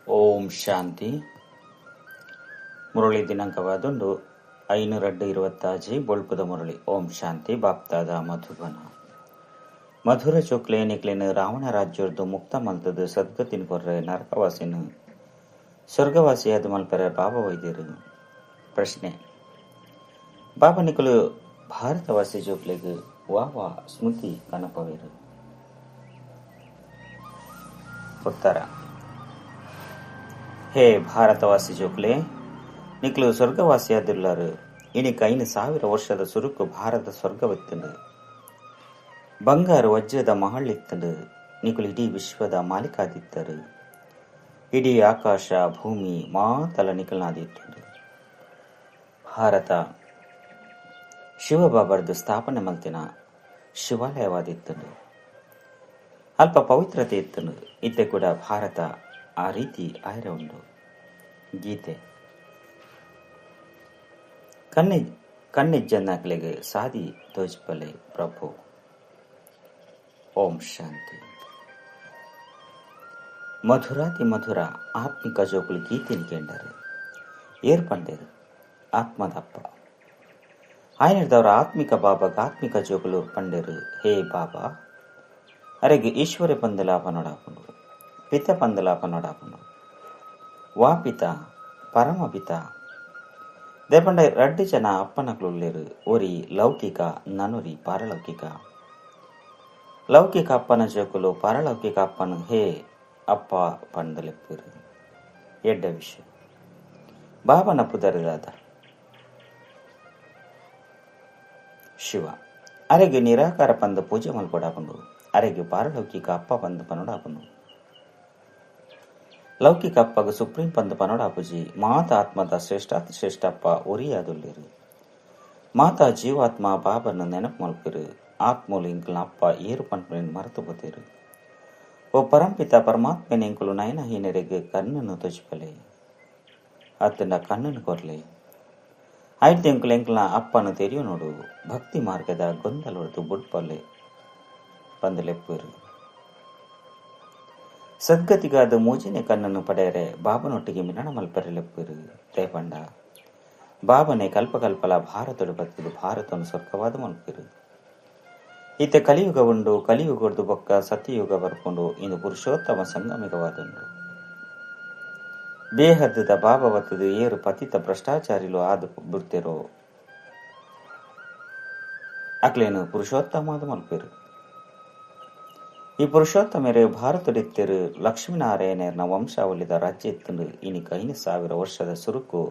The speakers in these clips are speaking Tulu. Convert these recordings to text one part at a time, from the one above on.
ಓಂ ಶಾಂತಿ. ಮುರಳಿ ದಿನಾಂಕವಾದುಂಡು 5/2/26 ಬೊಳ್ಪುದ ಮುರಳಿ. ಓಂ ಶಾಂತಿ. ಬಾಪ್ತಾದ ಮಧುಬನ ಮಧುರ ಚೊಕ್ಲೆ ನಿಕ್ಲೆನ್ ರಾವಣ ರಾಜ್ಯರ್ದು ಮುಕ್ತ ಮಲ್ತದು ಸದ್ಗತಿನ ಕೊರ್ರೆ ನರಕವಾಸಿನ ಸ್ವರ್ಗವಾಸಿಯಾದ ಮಲ್ಪೆರೆ ಬಾಬಾ ವೈದ್ಯರು. ಪ್ರಶ್ನೆ: ಬಾಬಾ ನಿಕಲು ಭಾರತವಾಸಿ ಜೋಕ್ಲೆಗ್ ವಾ ವಾ ಸ್ಮೃತಿ ಕನಪವೇರು? ಉತ್ತರ: ಹೇ ಭಾರತವಾಸಿ ಜೋಕ್ಲೆ, ನಿಕ್ಲು ಸ್ವರ್ಗವಾಸಿಯಾದುಲ್ಲಾರು. ಇನಿಕ್ 5000 ವರ್ಷದ ಸುರುಕು ಭಾರತ ಸ್ವರ್ಗವಿತ್ತಂಡು, ಬಂಗಾರು ವಜ್ರದ ಮಹಳ್ಳಿತ್ತಂಡು. ನಿಕುಲು ಇಡೀ ವಿಶ್ವದ ಮಾಲೀಕಾದಿತ್ತರು. ಇಡೀ ಆಕಾಶ ಭೂಮಿ ಮಾತಲ ನಿಕಲ್ನಾದಿತ್ತಂಡು. ಭಾರತ ಶಿವಬಾಬರ್ದು ಸ್ಥಾಪನೆ ಮಲ್ತಿನ ಶಿವಾಲಯವಾದಿತ್ತಂಡು. ಅಲ್ಪ ಪವಿತ್ರತೆ ಇತ್ತಂಡು. ಇತ್ತೆ ಕೂಡ ಭಾರತ ಆ ರೀತಿ ಆಯ್ರೆ ಉಂಡು. ಗೀತೆ ಕಣ್ಣಿಜ್ಜನ್ನಾಕ್ಲೆಗ್ ಸಾದಿ ತೋಜ್ಪಲೆ ಪ್ರಭು. ಓಂ ಶಾಂತಿ. ಮಧುರಾತಿ ಮಧುರ ಆತ್ಮಿಕ ಜೋಕುಲು ಗೀತೆನ್ ಕೇಂಡರು. ಏರ್ ಪಂಡೇರು? ಆತ್ಮದಪ್ಪ ಆಯನದವರ ಆತ್ಮಿಕ ಬಾಬಾಗ ಆತ್ಮಿಕ ಜೋಕುಲು ಪಂಡೇರು, ಹೇ ಬಾಬಾ, ಅರೆಗೆ ಈಶ್ವರ ಪಂದಲಾಪ ನೋಡಾಪುಂಡು, ಪಿತ ಪಂದಲಾಪ ನೋಡಾಪುಂಡು. ವಾ ಪಿತ ಪರಮ ಪಿತ ದೇಪಂಡ ರಡ್ಡು ಜನ ಅಪ್ಪನಕ್ಲುಲ್ಲೇರು. ಒರಿ ಲೌಕಿಕ, ನನೊರಿ ಪಾರಲೌಕಿಕ. ಲೌಕಿಕ ಅಪ್ಪನ ಜೋಕುಲು ಪಾರಲೌಕಿಕ ಅಪ್ಪನು ಹೇ ಅಪ್ಪ ಪಂದಲೆಪ್ಪರು. ಎಡ್ಡ ವಿಷಯ. ಬಾಬನ ಪುದರಿದಾದ ಶಿವ. ಅರೆಗೆ ನಿರಾಕಾರ ಪಂದ ಪೂಜೆ ಮಲ್ಕೊಡಾಪುಂಡು. ಅರೆಗೆ ಪಾರಲೌಕಿಕ ಅಪ್ಪ ಪಂದ ಪನೋಡಾಪುಂಡು. ಲೌಕಿಕ ಅಪ್ಪಗ ಸುಪ್ರೀಂ ಪಂದ ಪನೋಡಾಪುಜಿ. ಮಾತಾ ಆತ್ಮದ ಶ್ರೇಷ್ಠಾತಿ ಶ್ರೇಷ್ಠಪ್ಪ ಒರಿಯಾದುಲ್ಲೇರು. ಮಾತಾ ಜೀವಾತ್ಮ ಬಾಬನ ನೆನಪು ಮಲ್ಪಿರು. ಆತ್ಮೂಲು ಇಂಕಲ್ನ ಅಪ್ಪ ಏರು ಪಂಪನ ಮರೆತು ಪೋತೇರು. ಓ ಪರಂಪಿತ ಪರಮಾತ್ಮನ ಇಂಕುಲು ನಯನಹೀನರಿಗೆ ಕಣ್ಣನ್ನು ತೊಜ್ಪಲೆ, ಅತ್ತಂಡ ಕಣ್ಣನ್ನು ಕೊರ್ಲೆ. ಐದು ಇಂಕುಲು ಎಂಕಲ್ನ ಅಪ್ಪನ ತೆರಿಯು ನೋಡು. ಭಕ್ತಿ ಮಾರ್ಗದ ಗೊಂದಲೊಡ್ದು ಬುಡ್ಪಲ್ಲೆ ಪಂದಲೆಪ್ಪರು. ಸದ್ಗತಿಗಾದ ಮೂಜನೆ ಕಣ್ಣನ್ನು ಪಡೆಯರೆ ಬಾಬನೊಟ್ಟಿಗೆ ಮಿಲನ ಮಲ್ಪರೆಲೆಪ್ಪರು. ದೇಪಂಡ ಬಾಬನೆ ಕಲ್ಪಕಲ್ಪಲ ಭಾರತಡು ಬತ್ತಿದು ಭಾರತವನ್ನು ಸ್ವರ್ಗವಾದ ಮಲ್ಪಿರು. ಈತ ಕಲಿಯುಗ ಉಂಡು, ಕಲಿಯುಗಡ್ದು ಬೊಕ್ಕ ಸತ್ಯಯುಗ ಬರ್ಕೊಂಡು ಇಂದು ಪುರುಷೋತ್ತಮ ಸಂಗಮಿಕವಾದುಂಡು. ಬೇಹದ್ದದ ಬಾಬಾ ಬತ್ತದು ಏರು ಪತಿತ ಭ್ರಷ್ಟಾಚಾರಿಲು ಆದ ಬಿಡ್ತಿರೋ ಅಕ್ಲೇನು ಪುರುಷೋತ್ತಮಾದ ಮಲ್ಪಿರು. ಈ ಪುರುಷೋತ್ತಮರು ಭಾರತಡಿತ್ತರು ಲಕ್ಷ್ಮೀನಾರಾಯಣನ ವಂಶಾವಳಿದ ರಾಜ್ಯ ಇತ್ತಂಡು. ಇನಿಕ್ 5000 ವರ್ಷದ ಸುರುಕು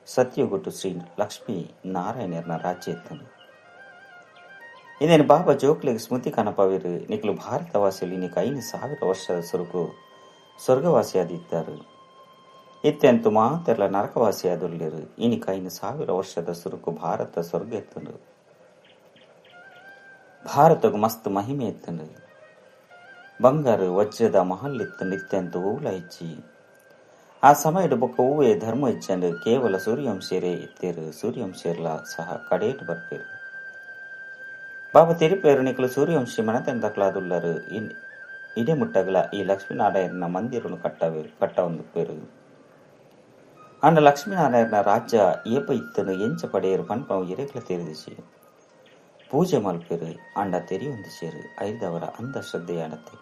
ಸತ್ಯಗುಟ್ಟು ಶ್ರೀ ಲಕ್ಷ್ಮೀ ನಾರಾಯಣನ ರಾಜ್ಯ ಇತ್ತಂಡು. ಇನ್ನೇನು ಬಾಬಾ ಜೋಕ್ಲಿಗೆ ಸ್ಮೃತಿ ಕನಪವಿರು. ನಿಕ್ಲು ಭಾರತವಾಸಿಯಲ್ಲಿ ಇನಿಕ್ 5000 ವರ್ಷದ ಸುರುಕು ಸ್ವರ್ಗವಾಸಿಯಾದಿತ್ತಾರೆ. ಇತ್ತೆಂತು ಮಾತೆಲ್ಲ ನರಕವಾಸಿಯಾದುಳ್ಳಿರು. ಇನಿಕ್ 5000 ವರ್ಷದ ಸುರುಕು ಭಾರತ ಸ್ವರ್ಗ ಇತ್ತಂಡು. ಭಾರತకు ಮಸ್ತ್ ಮಹಿಮೆ ಇತ್ತಂಡು. ಬಂಗಾರು ವಜ್ರದ ಮಹಲ್ಲಿತ್ತು. ನಿತ್ಯಂತು ಹೂಲ ಇಚ್ಚಿ ಆ ಸಮಯದ ಬೊಕ್ಕ ಹೂವೇ ಧರ್ಮ ಇಚ್ಚಂಡು. ಕೇವಲ ಸೂರ್ಯವಂಶೀಯರೇ ಇತ್ತೇರು. ಸೂರ್ಯವಂಶೀಯರ್ಲ ಸಹ ಕಡೇಟು ಬರ್ಪೇರು. ಬಾಬಾ ತಿರುಪೇರು ನಿಕಲು ಸೂರ್ಯವಂಶಿ ಮನತೆಂದಕ್ಲಾದುಲ್ಲರು. ಇಡೆ ಮುಟ್ಟಗಲ ಈ ಲಕ್ಷ್ಮೀನಾರಾಯಣನ ಮಂದಿರನು ಕಟ್ಟವೊಂದು ಪೇರು. ಅಂಡ ಲಕ್ಷ್ಮೀನಾರಾಯಣನ ರಾಜ್ಯ ಏಪ ಇತ್ತನು ಎಂಚ ಪಡೆಯರು ಪನ್ಪವು ಎರೆಗ್ಲ ತೆರೆದಿಸಿ ಪೂಜೆ ಮಲ್ಪೇರು. ಅಂಡ ತೆರೆಯೊಂದು ಸೇರು ಐದವರ ಅಂಧಶ್ರದ್ಧೆಯಾಡತ್ತೆ.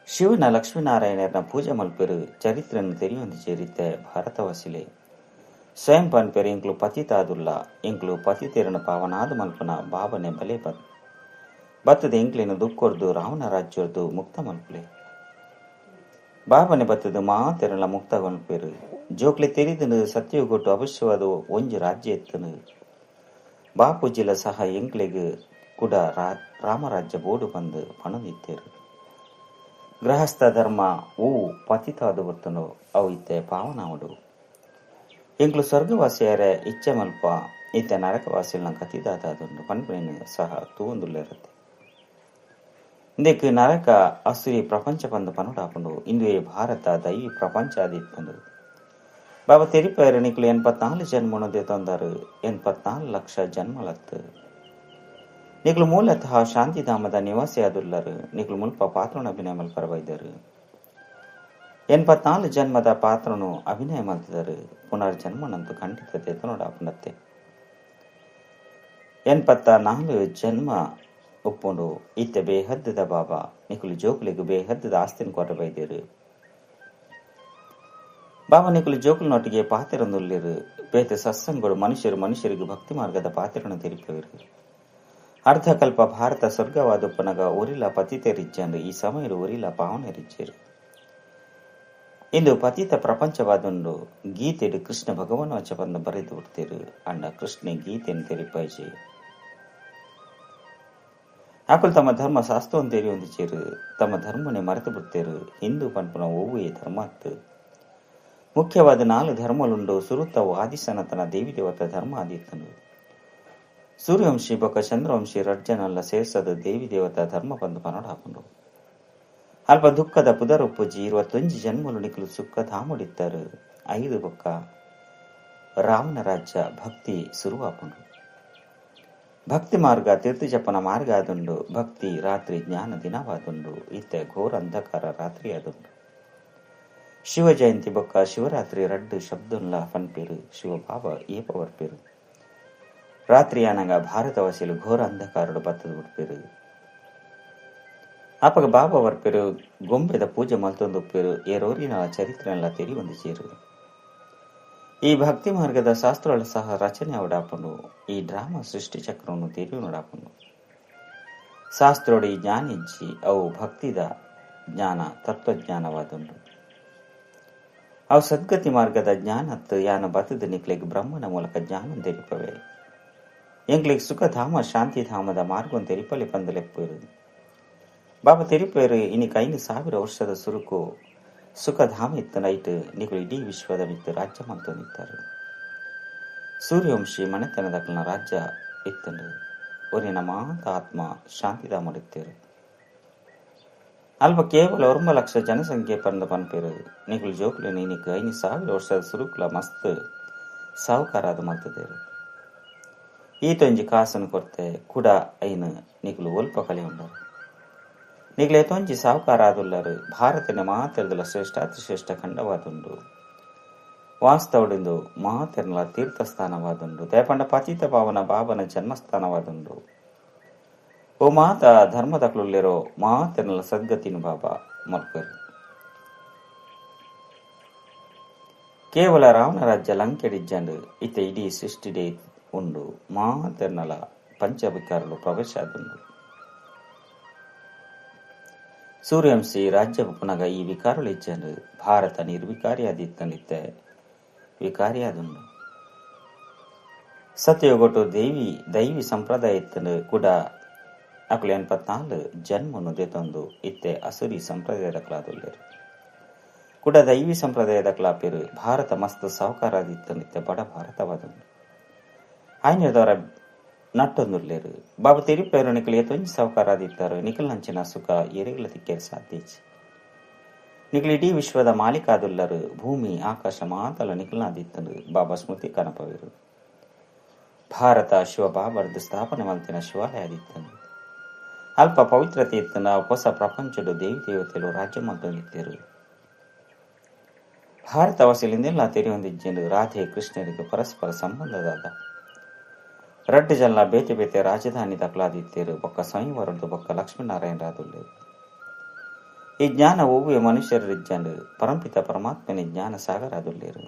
ಶಿವನ ಲಕ್ಷ್ಮೀನಾರಾಯಣನ ಪೂಜೆ ಮಲ್ಪೇರು. ಚರಿತ್ರೆಯನ್ನು ತೆರೆಯೊಂದು ಸೇರಿತ್ತೆ ಭಾರತವಾಸಿಲೆ. ಸ್ವಯಂ ಪನ್ಪೇರು ಎಂಕ್ಲು ಪತಿತಾದುಲ್ಲ, ಎಂಕ್ಲು ಪತಿತೇರನ ಪಾವನಾದ ಮಲ್ಪನ ಬಾಬನೆ ಬಲೆ ಬತ್ತದ ಎಂಕ್ಲೇನು ದುಕ್ಕೊರ್ದು ರಾವಣ ರಾಜ್ಯರ್ದು ಮುಕ್ತ ಮಲ್ಪಲೆ. ಬಾಬನೆ ಬತ್ತದ ಮಾತೆರಲ ಮುಕ್ತ ಮಲ್ಪೇರು. ಜೋಕ್ಲೆ ತೆರಿದನು ಸತ್ಯಗೊಟ್ಟು ಅವಶ್ಯವಾದ ಒಂಜಿ ರಾಜ್ಯ ಎತ್ತನು. ಬಾಪೂಜಿಲ ಸಹ ಎಂಕ್ಲೆಗ್ ಕೂಡ ರಾಮರಾಜ್ಯ ಬೋಡು ಬಂದು ಪಣದಿತ್ತೇರು. ಗೃಹಸ್ಥ ಧರ್ಮ ಹೂ ಪತಿತಾದ ಬರ್ತನೋ ಅವು ಇತ್ತೆ ಪಾವನಾವಡು. ಎಂಕ್ಲು ಸ್ವರ್ಗವಾಸಿಯರ ಇಚ್ಛೆ ಮಲ್ಪ ಇತ್ತೆ ನರಕವಾಸಿಯಲ್ನ ಕತಿದಾದುಂಡು ಪನ್ಪೇನು ಸಹ ತೂವೊಂದುಲ್ಲೇರತ್ತೆ. ಇಂದಕ್ಕೆ ನರಕ ಅಸುರಿ ಪ್ರಪಂಚ ಪಂದ ಪನುಡಾಪುಂಡು. ಇಂದುವೇ ಭಾರತ ದೈವಿ ಪ್ರಪಂಚ ಆದಿತ್ತಂಡು. ಬಾಬಾ ತೆರಿಪೇರು ನಿಕ್ಲು 84 ಜನ್ಮನದೇ ತಂದರು. 84 ಲಕ್ಷ ಜನ್ಮಲತ್ತು. ನಿಕ್ಲು ಮೂಲತಃ ಶಾಂತಿಧಾಮದ ನಿವಾಸಿಯಾದುಲ್ಲರು. ನಿಕ್ಲು ಮುಲ್ಪ ಪಾತ್ರಣ ಅಭಿನಯ ಮಲ್ಪರ ಬೈದರು. 84 ಜನ್ಮದ ಪಾತ್ರನು ಅಭಿನಯ ಮಲ್ತಿದರು. ಪುನರ್ಜನ್ಮನಂತೂ ಖಂಡಿತ ತೆತನೋಡಾಪುನತ್ತೆ. 84 ಜನ್ಮ ಉಪ್ಪುಂಡು. ಇತ್ತೆ ಬೇಹದ್ದದ ಬಾಬಾ ನಿಕುಲು ಜೋಕುಲಿಗೆ ಬೇಹದ್ದದ ಆಸ್ತಿನ ಕೊರ ಬೈದಿರು. ಬಾಬಾ ನಿಕುಲು ಜೋಕುಲಿನೊಟ್ಟಿಗೆ ಪಾತಿರೊಂದುಲ್ಲೇರು. ಬೇತೆ ಸತ್ಸಂಗಗಳು ಮನುಷ್ಯರು ಮನುಷ್ಯರಿಗೆ ಭಕ್ತಿ ಮಾರ್ಗದ ಪಾತಿರನ್ನು ತೆರಿಪವರು. ಅರ್ಧಕಲ್ಪ ಭಾರತ ಸ್ವರ್ಗವಾದಪ್ಪನಗ ಒರಿಲ ಪತಿತರಿಜ್ಜಂಡು ಈ ಸಮಯಡು ಒರಿಲ ಪಾವನರಿಜ್ಜರು. ಇಂದು ಪತಿತ ಪ್ರಪಂಚವಾದುಂಡು. ಗೀತೆಡು ಕೃಷ್ಣ ಭಗವಾನ್ ವಚ ಬಂದು ಬರೆದು ಬಿಡ್ತೀರು. ಅಣ್ಣ ಕೃಷ್ಣ ಗೀತೆಯನ್ನು ತೆರಿಪಾಯಿಜಿ. ಆಕುಲು ತಮ್ಮ ಧರ್ಮ ಶಾಸ್ತ್ರವನ್ನು ತೆರಿಯೊಂದಿಚೇರು. ತಮ್ಮ ಧರ್ಮನೆ ಮರೆತು ಬಿಡ್ತೇರು. ಹಿಂದೂ ಪನ್ಪುನ ಒವ್ವೇ ಧರ್ಮ ಅತ್ತು. ಮುಖ್ಯವಾದ 4 ಧರ್ಮಲುಂಡು. ಸುರುತ್ತವು ಆದಿಸನತನ ದೇವಿ ದೇವತಾ ಧರ್ಮ ಆದಿತ್ತನು. ಸೂರ್ಯವಂಶಿ ಬೊಕ್ಕ ಚಂದ್ರವಂಶಿ ರಡ್ಜನಲ್ಲ ಸೇರ್ಸದ ದೇವಿ ದೇವತಾ ಧರ್ಮ ಬಂದು ಪನೋಡಾಪುಂಡು. ಅಲ್ಪ ದುಃಖದ ಪುದರೊಪ್ಪುಜಿ. 21 ಜನ್ಮಲು ನಿಕಲು ಸುಖ ಧಾಮುಡಿತ್ತರು. 5 ಬೊಕ್ಕ ರಾವಣ ರಾಜ್ಯ ಭಕ್ತಿ ಸುರುವಾಪುಂಡು. ಭಕ್ತಿ ಮಾರ್ಗ ತೀರ್ಥಜಪನ ಮಾರ್ಗ ಆದುಂಡು. ಭಕ್ತಿ ರಾತ್ರಿ ಜ್ಞಾನ ದಿನವಾದುಂಡು. ಇತ್ತೆ ಘೋರ ಅಂಧಕಾರ ರಾತ್ರಿ ಆದುಂಡು. ಶಿವ ಜಯಂತಿ ಬೊಕ್ಕ ಶಿವರಾತ್ರಿ ರಡ್ಡು ಶಬ್ದನ್ಲ ಪನ್ಪೇರು. ಶಿವಬಾಬಾ ಏಪ ಬರ್ಪೇರು. ರಾತ್ರಿ ಆನಗ ಭಾರತವಾಸಿಲು ಘೋರ ಅಂಧಕಾರಡು ಬತ್ತದ ಬಿಡ್ಪೇರು. ಆಪಗ ಬಾಬಾ ಬರ್ಪೇರು. ಗೊಂಬೆದ ಪೂಜೆ ಮಲ್ತೊಂದುಪ್ಪೇರು. ಏರೋರಿನ ಚರಿತ್ರೆಲ್ಲ ತೆರಿ ಒಂದು ಚೇರು. ಈ ಭಕ್ತಿ ಮಾರ್ಗದ ಶಾಸ್ತ್ರಗಳ ಸಹ ರಚನೆ ಅವಡಾಪನು. ಈ ಡ್ರಾಮಾ ಸೃಷ್ಟಿ ಚಕ್ರವನ್ನು ತೆರಿಯು ನೋಡಾಪನು. ಶಾಸ್ತ್ರೋಡಿ ಜ್ಞಾನಿಜ್ಜಿ ಅವು ಭಕ್ತಿದ ಜ್ಞಾನ ತತ್ವಜ್ಞಾನವಾದುಂಡು. ಅವು ಸದ್ಗತಿ ಮಾರ್ಗದ ಜ್ಞಾನತ್ತು ಯಾನ ಬತದ ನಿಕ್ಲೆಗ್ ಬ್ರಹ್ಮನ ಮೂಲಕ ಜ್ಞಾನ ತೆರಿಪವೆ. ಎಂಗ್ಲಿಗ್ ಸುಖಧಾಮ ಶಾಂತಿಧಾಮದ ಮಾರ್ಗವನ್ನು ತೆರಿಪಲೆ ಪಂದಲೆಪ್ಪೇರು. ಬಾಬಾ ತೆರಿಪೇರು ಇನಿಕ್ 5000 ವರ್ಷದ ಸುರುಕು ಸುಖಧಾಮ ಇತ್ತು ನೈಟ್ ನಿಕುಲು ಇಡೀ ವಿಶ್ವದ ಮಿತ್ತು ರಾಜ್ಯ ಮಂತೊಂದಿತ್ತಾರೆ. ಸೂರ್ಯವಂಶಿ ಮನೆತನದಕ್ಕನ ರಾಜ್ಯ ಇತ್ತಂಡು. ಒರಿನ ಮಾತ ಆತ್ಮ ಶಾಂತಿಧಾಮಡಿತ್ತೇರು. ಅಲ್ಪ ಕೇವಲ 9 ಲಕ್ಷ ಜನಸಂಖ್ಯೆ ಪಂದ ಪನ್ಪೇರು. ನಿಕುಲು ಜೋಕುಲು ನಿನಿಕ್ 5000 ವರ್ಷದ ಸುರುಕುಲ ಮಸ್ತ್ ಸಾಹುಕಾರಾದ ಮಲ್ತದೇರು. ಈತೊಂಜಿ ಕಾಸನ್ನು ಕೊರ್ತೆ ಕೂಡ ಐನು ನಿಕುಲು ಒಲ್ಪ ಕಲೆ ಉಂಡರು. ನಿಕುಲು ಏತೊಂಜಿ ಸಾಹುಕಾರಾದುಲ್ಲರು. ಭಾರತನ ಮಾತೆರ್ದಲ ಶ್ರೇಷ್ಠಾತಿಶ್ರೇಷ್ಠ ಖಂಡವಾದುಂಡು. ವಾಸ್ತವಡೆಂದು ಮಾತೆರ್ನಲ ತೀರ್ಥಸ್ಥಾನವಾದುಂಡು. ದಯಪಂಡ ಪತಿತ ಪಾವನ ಬಾಬನ ಜನ್ಮಸ್ಥಾನವಾದುಂಡು. ಓ ಮಾತ ಧರ್ಮದಕ್ಲುಲ್ಲೇರೋ ಮಾತೆರ್ನಲ ಸದ್ಗತಿನ ಬಾಬಾ ಮಲ್ಪೇರು. ಕೇವಲ ರಾವಣ ರಾಜ್ಯ ಲಂಕೆಡಿಜ್ಜಂಡು ಇತ್ತೆ ಇಡೀ ಸೃಷ್ಟಿಡೇ ಉಂಡು. ಮಾತೆರ್ನಲ ಪಂಚವಿಕಾರಲು ಪ್ರವೇಶ ಆದುಂಡು. ಸೂರ್ಯವಂಶಿ ರಾಜ್ಯ ಪುನಗ ಈ ವಿಕಾರಲು ಇಜ್ಜಂಡು. ಭಾರತ ನಿರ್ವಿಕಾರಿಯಾದಿತ್ತನಿತ್ತೆ ವಿಕಾರಿಯಾದುಂಡು. ಸತ್ಯಯುಗೊಟ್ಟು ದೇವಿ ದೈವಿ ಸಂಪ್ರದಾಯ ಇತ್ತಂಡು ಕೂಡ ಅಕುಲು 84 ಜನ್ಮನು ದೇತೊಂದು ಇತ್ತೆ ಅಸುರಿ ಸಂಪ್ರದಾಯದ ಕ್ಲಾದುಲ್ಲೇರು. ಕೂಡ ದೈವಿ ಸಂಪ್ರದಾಯದ ಕ್ಲಾಪೇರು. ಭಾರತ ಮಸ್ತ್ ಸಾಹುಕಾರಾದಿತ್ತನಿತ್ತೆ ಬಡ ಭಾರತವಾದುಂಡು. ಆಯ್ನದವರ ನಟ್ಟೊಂದುಲ್ಲೇರು. ಬಾಬಾ ತೆರಿಪೇರು ನಿಕಲು ಏತೊಂಜಿ ಸಾಹುಕಾರಾದಿತ್ತಾರೆ. ನಿಕಲ್ ನಂಚಿನ ಸುಖ ಎರೆಗಳ ತಿಕ್ಕೇರು ಸಾಧ್ಯ. ನಿಕಲು ಇಡೀ ವಿಶ್ವದ ಮಾಲೀಕಾದುಲ್ಲರು. ಭೂಮಿ ಆಕಾಶ ಮಾತಲ ನಿಕಲ್ನಾದಿತ್ತನು ಬಾಬಾ ಸ್ಮೃತಿ ಕನಪವೇರು. ಭಾರತ ಶಿವ ಬಾಬರ್ದು ಸ್ಥಾಪನೆ ಮಲ್ತಿನ ಶಿವಾಲಯ ಆದಿತ್ತನು. ಅಲ್ಪ ಪವಿತ್ರತೆ ಇತ್ತನ ಹೊಸ ಪ್ರಪಂಚಡು ದೇವಿ ದೇವತೆಲು ರಾಜ್ಯ ಮಲ್ತೊಂದಿತ್ತೇರು. ಭಾರತವಾಸಿಲಿಂದೆಲ್ಲ ತೆರೆಯೊಂದಿಜ್ಜೆಂದು ರಾಧೆ ಕೃಷ್ಣರಿಗೆ ಪರಸ್ಪರ ಸಂಬಂಧದಾದ ರಡ್ಡು ಜಲ್ಲ ಬೇತೆ ಬೇತೆ ರಾಜಧಾನಿ ತಕ್ಲಾದಿತ್ತೇರು. ಬೊಕ್ಕ ಸ್ವಯಂವರದ್ದು ಬೊಕ್ಕ ಲಕ್ಷ್ಮೀನಾರಾಯಣ ರಾದುಲ್ಲೇರು. ಈ ಜ್ಞಾನ ಒವ್ವೆ ಮನುಷ್ಯರಿಜ್ಜಂಡು ಪರಂಪಿತ ಪರಮಾತ್ಮನಿ ಜ್ಞಾನ ಸಾಗರಾದುಲ್ಲೇರು.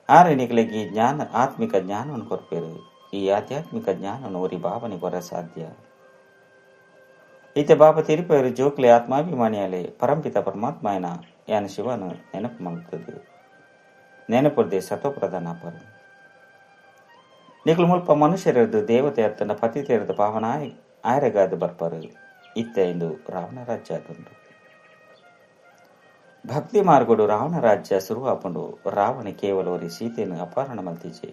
ಆರೆ ನಿಕಲಿಗೆ ಈ ಜ್ಞಾನ ಆತ್ಮಿಕ ಜ್ಞಾನವನ್ನು ಕೊರ್ಪೇರು. ಈ ಆಧ್ಯಾತ್ಮಿಕ ಜ್ಞಾನವನ್ನು ಒರಿ ಬಾಬನಿ ಕೊರ ಸಾಧ್ಯ. ಈತ ಬಾಬಾ ತಿರುಪೇರು ಜೋಕ್ಲೆ ಆತ್ಮಾಭಿಮಾನಿಯಾಲೆ ಪರಂಪಿತ ಪರಮಾತ್ಮಯನ ಯಾನ ಶಿವನು ನೆನಪು ಮಲ್ತದು ನೆನಪುರ್ದೆ ಸತೋಪ್ರಧಾನ ಪರು. ನಿಕಲು ಮುಲ್ಪ ಮನುಷ್ಯರದು ದೇವತೆ ಅತ್ತನ ಪತಿತೆರದು ಪಾವನ ಆಯರಗಾದು ಬರ್ಪರು. ಇತ್ತೆ ಇಂದು ರಾವಣ ರಾಜ್ಯ ಆದುಂಡು. ಭಕ್ತಿ ಮಾರ್ಗಡು ರಾವಣ ರಾಜ್ಯ ಸುರುವಾಪುಂಡು. ರಾವಣ ಕೇವಲ ಒರಿ ಸೀತೆಯನ್ನು ಅಪಹರಣ ಮಲ್ತಿಜೆ.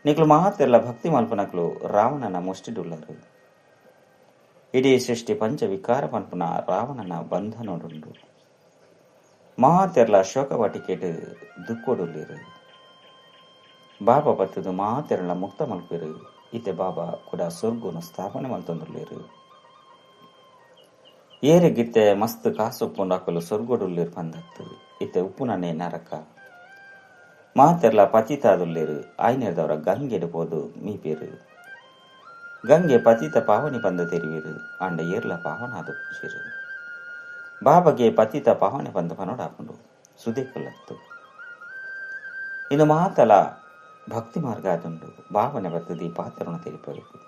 ನಿಕಲು ಮಹಾತೆಲ್ಲ ಭಕ್ತಿ ಮಲ್ಪನಕ್ಲು ರಾವಣನ ಮುಷ್ಟಿಡುಲ್ಲರು. ಇಡೀ ಸೃಷ್ಟಿ ಪಂಚ ವಿಕಾರ ಪನ್ಪುನ ರಾವಣನ ಬಂಧನೋಡುಂಡು. ಮಹಾತೆರ್ಲ ಶೋಕವಾಟಿಕೆಟ್ ದುಕ್ಕೊಡುಲ್ಲಿರು. ಬಾಬಾ ಬತ್ತದು ಮಾತೆರಳ ಮುಕ್ತ ಮಲ್ಪೇರು. ಇತ್ತೆ ಬಾಬಾ ಕೂಡ ಸ್ವರ್ಗನು ಸ್ಥಾಪನೆ ಮಲ್ತೊಂದುಲ್ಲೇರು. ಏರೆಗಿತ್ತೆ ಮಸ್ತ್ ಕಾಸು ಉಪ್ಪುಂಡು ಸೊರ್ಗೊಡುಲ್ಲೇರು ಪಂದತ್ತು ಇತ್ತೆ ಉಪ್ಪುನನೆ ನರಕ ಮಾತೆರ್ಲ ಪತಿತಾದುಲ್ಲೇರು ಆಯ್ನೇರ್ದವರ ಗಂಗೆಡು ಪೋದು ಮೀಪೇರು ಗಂಗೆ ಪತಿತ ಪಾವನಿ ಪಂದ ತೆರಿವೀರು ಅಂಡ ಏರ್ಲ ಪಾವನಾದ ಪೂಜೆರು ಬಾಬಗೆ ಪತಿತ ಪಾವನೆ ಪಂದ ಪನೋಡಾಪುಂಡು ಸುದೇಕುಲತ್ತು ಇನ್ನು ಮಾತಲ ಭಕ್ತಿ ಮಾರ್ಗ ಅದುಂಡು ಭಾವನೆ ಬರ್ತದಿ ಪಾತ್ರನ ತೆರಿಪಬೇಕು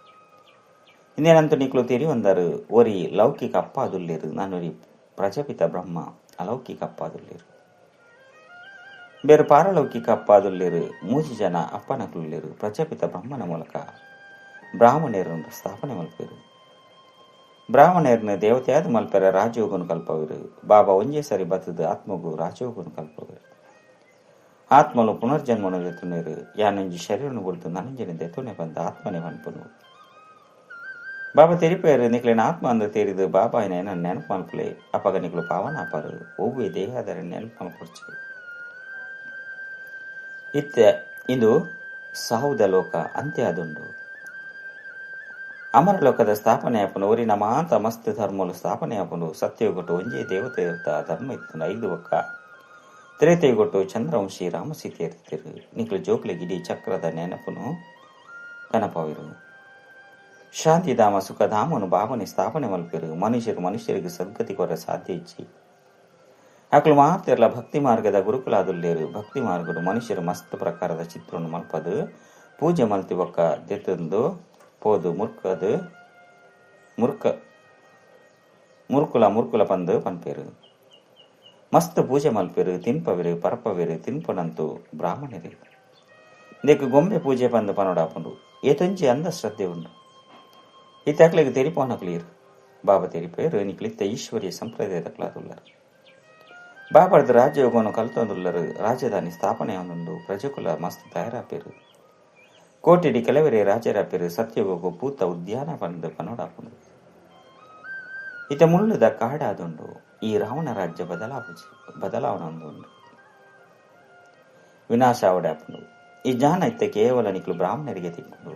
ಇನ್ನೇನಂತ ನಿಕ್ಲು ತೆರಿವಂದರು ಒರಿ ಲೌಕಿಕ ಅಪ್ಪ ಅದುಲ್ಲೇರು ನಾನೊರಿ ಪ್ರಜಾಪಿತ ಬ್ರಹ್ಮ ಅಲೌಕಿಕ ಅಪ್ಪ ಅದುಲ್ಲೇರು ಬೇರೆ ಪಾರಲೌಕಿಕ ಅಪ್ಪ ಅದುಲ್ಲೇರು ಮೂಜಿ ಜನ ಅಪ್ಪನಕ್ಲುಲ್ಲೇರು ಪ್ರಜಾಪಿತ ಬ್ರಹ್ಮನ ಮೂಲಕ ಬ್ರಾಹ್ಮಣರನ್ನು ಸ್ಥಾಪನೆ ಮಲ್ಪೇರು ಬ್ರಾಹ್ಮಣರನ್ನು ದೇವತೆಯಾದ ಮಲ್ಪೆರ ರಾಜಯೋಗನು ಕಲ್ಪವಿರು ಬಾಬಾ ಒಂಜೇ ಸರಿ ಬತ್ತದ ಆತ್ಮಗು ರಾಜಯೋಗನು ಕಲ್ಪವಿರು ಆತ್ಮಲು ಪುನರ್ಜನ್ಮನು ದೆತ್ತುನೇರು ಯಾನೊಂಜಿ ಶರೀರನು ಬುಡ್ದು ನನಂಜನೆ ದೆತ್ತುನೆ ಬಂದ ಆತ್ಮನೆ ಪನ್ಪುನು ಬಾಬಾ ತೆರಿಪೇರು ನಿಕ್ಲೇನ ಆತ್ಮ ಅಂದ ತೇರಿದು ಬಾಬಾ ಏನ ನೆನಪು ಮಲ್ಪಲೆ ಅಪಗ ನಿಕ್ಲು ಪಾವನ ಅಪಾರು ಒವ್ವೆ ದೇಹಾದರೆ ನೆನಪು ಮಲ್ಪೊಡ್ಚು ಇತ್ತೆ ಇಂದು ಸಾವುದ ಲೋಕ ಅಂತ್ಯ ಅದುಂಡು ಅಮರಲೋಕದ ಸ್ಥಾಪನೆ ಆಪನು ಒರಿನ ಮಾತ ಮಸ್ತ್ ಧರ್ಮಲು ಸ್ಥಾಪನೆ ಆಪನು ಸತ್ಯಗೊಟ್ಟು ಒಂಜೇ ದೇವತೆ ಧರ್ಮ ಇತ್ತು 5 ಒಕ್ಕ ತ್ರೇತೆಗೊಟ್ಟು ಚಂದ್ರವಂಶಿ ರಾಮ ಸೀತೆ ಇರ್ತಿರು ನಿಕ್ಲು ಜೋಕ್ಲೆ ಗಿಡಿ ಚಕ್ರದ ನೆನಪುನು ಕನಪವಿರು ಶಾಂತಿಧಾಮ ಸುಖಧಾಮನು ಭಾವನೆ ಸ್ಥಾಪನೆ ಮಲ್ಪಿರು ಮನುಷ್ಯರು ಮನುಷ್ಯರಿಗೆ ಸದ್ಗತಿ ಕೊರ ಸಾಧ್ಯ ಇಚ್ಚಿ ಅಕ್ಲು ಮಾತಿರ್ಲ ಭಕ್ತಿ ಮಾರ್ಗದ ಗುರುಕುಲಾದುಲ್ಲೇರು ಭಕ್ತಿ ಮಾರ್ಗಡು ಮನುಷ್ಯರು ಮಸ್ತ್ ಪ್ರಕಾರದ ಚಿತ್ರವನ್ನು ಮಲ್ಪದು ಪೂಜೆ ಮಲ್ತಿ ಒಕ್ಕ ದೆತ್ತಂದು ಪೋದು ಮುರ್ಕದು ಮುರ್ಕ ಮುರ್ಕುಲ ಮುರ್ಕುಲ ಪಂದು ಪನ್ಪೇರು ಮಸ್ತ್ ಪೂಜೆ ಮಲ್ಪೇರು ತಿನ್ಪವಿರು ಪರಪವಿರು ತಿನ್ಪನಂತು ಬ್ರಾಹ್ಮಣರು ಇದಕ್ಕೆ ಗೊಂಬೆ ಪೂಜೆ ಪಂದು ಪನೋಡಾಪುಂಡು ಏತೊಂಜಿ ಅಂಧಶ್ರದ್ಧೆ ಉಂಡು ಇತ್ತಾಕ್ಲಿಗೆ ತೆರಿಪೋನ ಕ್ಲಿಯರ್ ಬಾಬಾ ತೆರಿಪೇರು ನಿಕ್ಲಿತ್ತ ಈಶ್ವರಿಯ ಸಂಪ್ರದಾಯದ ಕ್ಲಾದುಲ್ಲರು ಬಾಬಾರ್ದ ರಾಜಯೋಗವನ್ನು ಕಲ್ತೊಂದುಲ್ಲರು ರಾಜಧಾನಿ ಸ್ಥಾಪನೆ ಉಂಡು ಪ್ರಜಕುಲ ಮಸ್ತ್ ತಯಾರಾಪೇರು ಕೋಟಿಡಿ ಕೆಲವರೇ ರಾಜರಾಪೇರು ಸತ್ಯಯೋಗು ಪೂತ ಉದ್ಯಾನ ಪಂದು ಪನೋಡಾಪುಂಡು ಇತ ಮುಳ್ಳುದ ಕಾಡಾದುಂಡು ಈ ರಾವಣ ರಾಜ್ಯ ಬದಲಾವಣೆ ಉಂಡು ವಿನಾಶ ಅವಡಾಪುಂಡು ಈ ಜ್ಞಾನ ಇತ್ತ ಕೇವಲ ನಿಕ್ಲು ಬ್ರಾಹ್ಮಣರಿಗೆ ತಿಕ್ಕೊಂಡು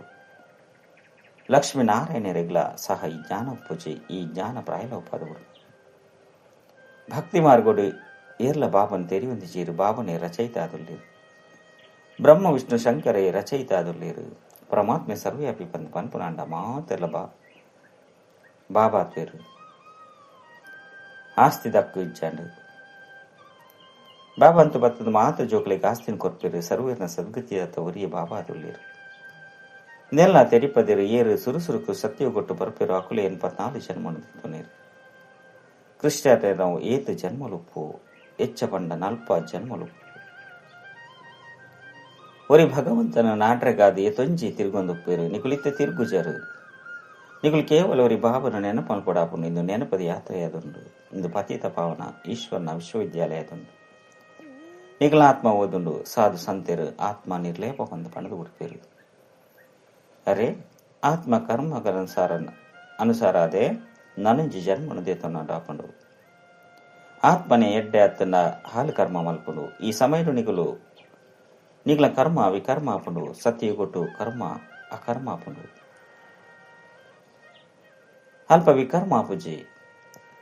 ಲಕ್ಷ್ಮೀನಾರಾಯಣರಿಗ್ಲ ಸಹ ಈ ಜ್ಞಾನ ಪೂಜೆ ಈ ಜ್ಞಾನ ಪ್ರಾಯಲೋಪಾದವರು ಭಕ್ತಿ ಮಾರ್ಗೋಡು ಏರ್ಲ ಬಾಬನ್ ತೆರಿವಂದಿ ಚೀರು ಬಾಬನೇ ರಚಯಿತ ಆದುಲ್ಲೇರು ಬ್ರಹ್ಮ ವಿಷ್ಣು ಶಂಕರೇ ರಚಯಿತ ಆದುಲ್ಲೇರು ಪರಮಾತ್ಮೆ ಸರ್ವ್ಯಾಪಿ ಪಂದ್ ಪನ್ಪುನಾಂಡ ಮಾತೆರ್ಲ ಬಾಬಾ ತೇರು ಆಸ್ತಿ ದಕ್ಕು ಇಜ್ಜಾಂಡು ಬಾಬಾ ಅಂತೂ ಬತ್ತದ ಮಾತು ಜೋಕ್ಲಿಗೆ ಆಸ್ತಿನ ಕೊರ್ಪೇರು ಸರ್ವೇರ್ನ ಸದ್ಗತಿಯಾದ ಒರಿಯ ಬಾಬಾ ಆದುಲ್ಲೇರು ನೆಲ್ಲ ತೆರಿಪದಿರು ಏರು ಸುರುಸುರುಕು ಸತ್ಯಗೊಟ್ಟು ಬರ್ಪೇರು ಅಕುಲೆ 84 ಜನ್ಮನು ತಿಂತುನೇರು ಕೃಷ್ಣ ಏತು ಜನ್ಮಲುಪ್ಪು ಎಚ್ಚ ಪಂಡ 40 ಜನ್ಮಲುಪ್ಪು ಒರಿ ಭಗವಂತನ ನಾಟ್ರೆಗಾದ ಏತೊಂಜಿ ತಿರುಗೊಂದುಪ್ಪೇರು ನಿಕುಲಿತ್ತ ತಿರುಗುಜರು ನಿಕುಲು ಕೇವಲ ಒರಿ ಬಾಬನ ನೆನಪಲ್ಪಡಾಪುಂಡು ಇಂದು ನೆನಪದ ಯಾತ್ರೆಯಾದುಂಡು ಇಂದು ಪತಿತ ಪಾವನ ಈಶ್ವರನ ವಿಶ್ವವಿದ್ಯಾಲಯದುಂಡು ನಿಕಲ ಆತ್ಮ ಓದುಂಡು ಸಾಧು ಸಂತೆರು ಆತ್ಮ ನಿರ್ಲೇಪ ಹೊಂದ ಪಣದು ಉಡ್ಪೇರು ಅರೆ ಆತ್ಮ ಕರ್ಮಗನುಸಾರ ಅನುಸಾರ ಅದೇ ನನಂಜಿ ಜನ್ಮನು ದೇತನಾಡಾಪುಂಡು ಆತ್ಮನೆ ಎಡ್ಡೆ ಅತ್ತನ ಹಾಲು ಕರ್ಮ ಮಲ್ಪುಂಡು ಈ ಸಮಯಡು ನಿಗುಲು ನಿಗ್ಲ ಕರ್ಮ ವಿಕರ್ಮ ಆಪುಂಡು ಸತ್ಯಗೊಟ್ಟು ಕರ್ಮ ಅಕರ್ಮ ಆಪುಂಡು ಅಲ್ಪ ವಿಕರ್ಮ ಆಪುಜಿ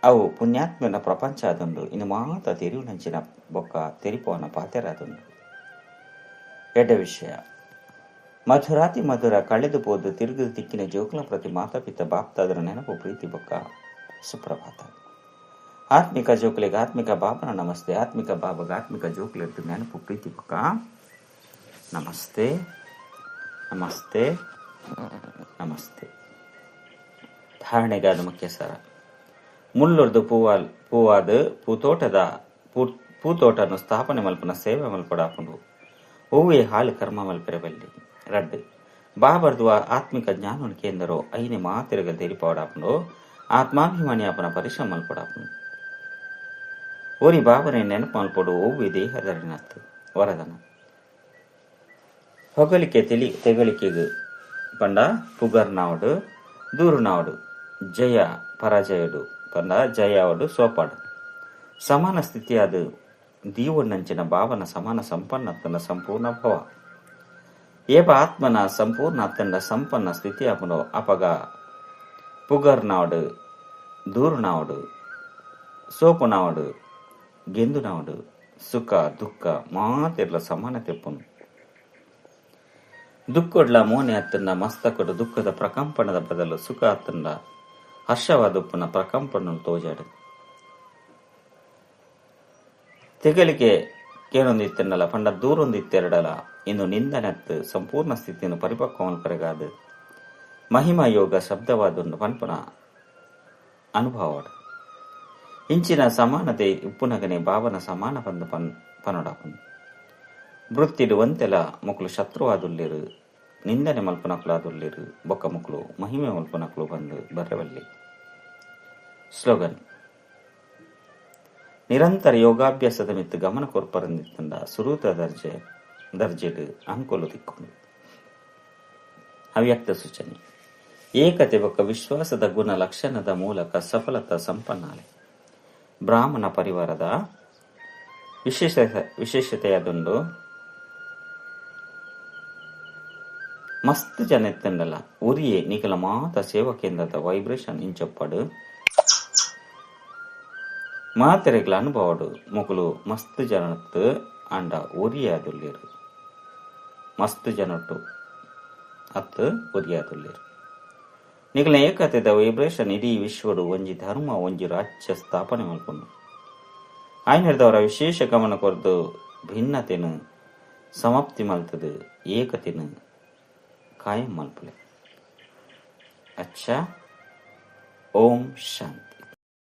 ಅವು ಪುಣ್ಯಾತ್ಮನ ಪ್ರಪಂಚ ಆದುಂಡು ಇನ್ನು ಮಾತ ತೆರಿವು ನಂಚಿನ ಬೊಕ್ಕ ತೆರಿಪೋನ ಪಾತೆರಾದುಂಡು ಎಡ್ಡೆ ವಿಷಯ ಮಧುರಾತಿ ಮಧುರ ಕಳೆದು ಪೋದು ತಿರುಗು ತಿಕ್ಕಿನ ಜೋಕುಲ ಪ್ರತಿ ಮಾತಾಪಿತ ಬಾಪ್ತಾದರ ನೆನಪು ಪ್ರೀತಿ ಬೊಕ್ಕ ಸುಪ್ರಭಾತ. ಆತ್ಮಿಕ ಜೋಕುಲಿಗೆ ಆತ್ಮಿಕ ಬಾಬನ ನಮಸ್ತೆ. ಆತ್ಮಿಕ ಬಾಬಗ ಆತ್ಮಿಕ ಜೋಕುಲಿದ್ದು ನೆನಪು ಪ್ರೀತಿ ಬೊಕ್ಕ ನಮಸ್ತೆ ನಮಸ್ತೆ ನಮಸ್ತೆ. ಧಾರಣೆಗಾದ ಮುಖ್ಯ ಸರ ಮುಲ್ಲೊರ್ದು ಪೂವಾದ ಪೂತೋಟದ ಪೂತೋಟನು ಸ್ಥಾಪನೆ ಮಲ್ಪನ ಸೇವೆ ಮಲ್ಪಡಾಪುಂಡು ಹೂವೇ ಹಾಲು ಕರ್ಮ ಮಲ್ಪೆರಬಲ್ಲಿ ರಡ್ಡು ಬಾಬರ್ದು ಆತ್ಮಿಕ ಜ್ಞಾನವನ್ನು ಕೇಂದ್ರೋ ಐನೆ ಮಾತಿರಗಲ್ ತೆರಿಪವಡಾಪುಂಡು ಆತ್ಮಾಭಿಮಾನಿ ಅಪನ ಪರಿಶ್ರಮ ಮಲ್ಪಡಾಪುಂಡು ಓರಿ ಬಾಬನೆ ನೆನಪು ಮಲ್ಪಡು ಒವ್ವೆ ದೇಹದರಿನತ್ತು ವರದನ ಹೊಗಳಿಕೆ ತಿಳಿ ತೆಗಳಿಕೆಗೆ ಪಂಡ ಪುಗರ್ನಾವಡು ದೂರುನಾವಡು ಜಯ ಪರಾಜಯಡು ಪಂಡ ಜಯಾವಡು ಸೋಪಾಡು ಸಮಾನ ಸ್ಥಿತಿಯಾದ ದೀವಣ್ಣಂಚಿನ ಭಾವನ ಸಮಾನ ಸಂಪನ್ನತನ ಸಂಪೂರ್ಣ ಭವ ಏಪ ಆತ್ಮನ ಸಂಪೂರ್ಣ ಅತ್ತಂಡ ಸಂಪನ್ನ ಸ್ಥಿತಿಯಾಪುನು ಅಪಗ ಪುಗರ್ನಾವಡು ದೂರುನಾವಡು ಸೋಪುನಾವಡು ಗೆಂದುನಾವಡು ಸುಖ ದುಃಖ ಮಾತೆರ್ಲ ಸಮಾನತೆ ಪುನು ದುಃಖಡ್ಲ ಮೋನೆ ಅತ್ತಂಡ ಮಸ್ತಕಡು ದುಃಖದ ಪ್ರಕಂಪನದ ಬದಲು ಸುಖ ಅತ್ತಂಡ ಹರ್ಷವಾದುಪ್ಪುನ ಪ್ರಕಂಪನ ತೋಜಾಡು ತೆಗಲಿಕೆ ಕೇಳೊಂದಿತ್ತೆಂಡಲ ಪಂಡ ದೂರೊಂದಿತ್ತೆರಡಲ ಇಂದು ನಿಂದನೆತ್ತು ಸಂಪೂರ್ಣ ಸ್ಥಿತಿಯನ್ನು ಪರಿಪಕ್ವ ಮಹಿಮಾ ಯೋಗ ಶಬ್ದವಾದುಂಡು ಪನ್ಪುನ ಅನುಭವವಾಡು ಇಂಚಿನ ಸಮಾನತೆ ಉಪ್ಪುನಗನೆ ಭಾವನ ಸಮಾನ ಬಂದು ಪನೊಡಾಪುಂಡು ವೃತ್ತಿಡು ಒಂತೆಲ ಮೊಕಲು ಶತ್ರುವಾದುಲ್ಲೇರು ನಿಂದನೆ ಮಲ್ಪನಕ್ಲಾದುಲ್ಲೇರು ಬೊಕ್ಕ ಮೊಕಲು ಮಹಿಮೆ ಮಲ್ಪನಕ್ಲು ಬಂದು ಬರವಲ್ಲಿ. ಸ್ಲೋಗನ್: ನಿರಂತರ ಯೋಗಾಭ್ಯಾಸದ ಮಿತ್ತು ಗಮನ ಕೊರ್ಪರಂದಿತ್ತಂಡ ಸುರೂತ ದರ್ಜೆಡು ಅಂಕೊಲು ತಿಕ್ಕೊಂಡು. ಅವ್ಯಕ್ತ ಸೂಚನೆ: ಏಕತೆ ಬೊಕ್ಕ ವಿಶ್ವಾಸದ ಗುಣ ಲಕ್ಷಣದ ಮೂಲಕ ಸಫಲತಾ ಸಂಪನ್ನಾಲೆ. ಬ್ರಾಹ್ಮಣ ಪರಿವಾರದ ವಿಶೇಷತೆಯಾದುಂಡು ಮಸ್ತ್ ಜನ ಎತ್ತಂಡಲ ಉರಿಯೇ ನಿಕಲ ಮಾತ ಸೇವಾ ಕೇಂದ್ರದ ವೈಬ್ರೇಷನ್ ಇಂಚೊಪ್ಪಡು ಮಾತೆರೆಗ್ಲ ಅನುಭವಡು ಮೊಕಲು ಮಸ್ತ್ ಜನತ್ತು ಅಂಡ ಉರಿಯಾದುಲ್ಲೇರು ಮಸ್ತ್ ಜನಟ್ಟು ಅತ್ತು ಉರಿಯಾದುಲ್ಲೇರು. ನಿಕಲ ಏಕತೆದ ವೈಬ್ರೇಷನ್ ಇಡೀ ವಿಶ್ವಡು ಒಂಜಿ ಧರ್ಮ ಒಂಜಿ ರಾಜ್ಯ ಸ್ಥಾಪನೆ ಮಲ್ಪುಂಡು. ಆಯ್ನೆರ್ದವರ ವಿಶೇಷ ಗಮನ ಕೊರ್ದು ಭಿನ್ನತೆನು ಸಮಾಪ್ತಿ ಮಲ್ತದು ಏಕತೆನು ಕಾಯಂ ಮಲ್ಪುಲೆ. ಅಚ್ಚಾ, ಓಂ ಶಾಂತಿ.